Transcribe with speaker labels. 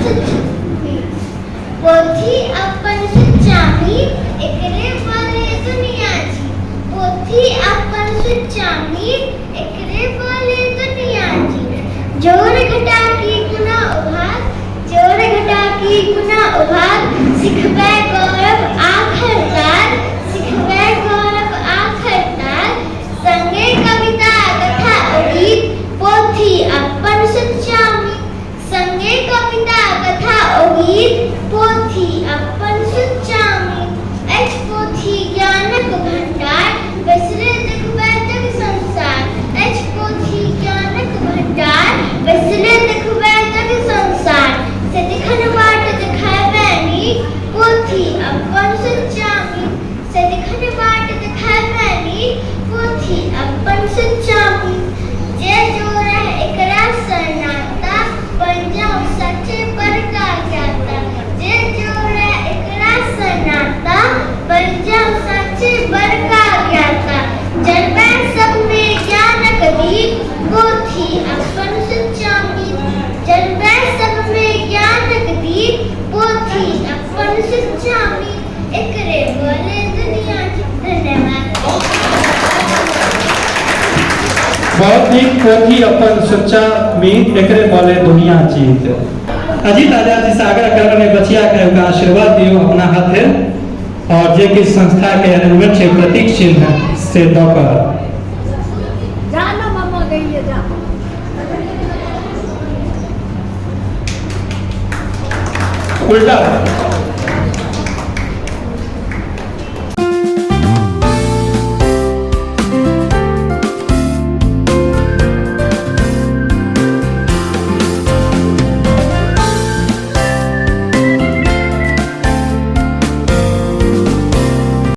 Speaker 1: सच्चा पोथी अपन सच्चा मीत एकरे बले दुनिया जी। पोथी अपन सच्चा मीत एकरे बले दुनिया जी। जोर घटा की गुना उभाग, जोर घटा की गुना उभाग, सिखबै गौरव आखर तार, सिखबै गौरव आखर तार, संगे कविता कथा ओ गीत, पोथी अपन सच्चा मीत, संगे कविता कथा ओ गीत, पोथी अपन सच्चा मीत। अछि पोथी ज्ञानक भंडार, बैसले देखबै जग संसार, अछि पोथी ज्ञानक भंडार, बैसले देखबै जग संसार, सदिखन बाट देखाबै नीक, पोथी अपन सच्चा मीत, सदिखन बाट देखाबै नीक, पोथी अपन सच्चा मीत। जे जोड़ै एकरा सँ नाता, बनि जाउ सच्चे बड़का ज्ञाता, जे जोड़ै एकरा सँ नाता, बनि जाउ सच्चे बड़का ज्ञाता, जरबै सबमे ज्ञानक दीप, पोथी अपन सच्चा मीत, जरबै सबमे ज्ञानक दीप, पोथी अपन सच्चा मीत, एकरे बोले दुनिया। धन्यवाद।
Speaker 2: बहुत नीक। पोथी अपन सच्चा मीत एकरे बोले दुनिया जीत। अजीत आजाद जी से आग्रह करबनि बचिया के हुनका आशीर्वाद दियौ अपना हाथे और जे कि संस्था के अरेंजमेंट छै प्रतीक चिन्ह से दऽ कऽ।
Speaker 3: जा ना मामा गई जा।
Speaker 2: उल्टा।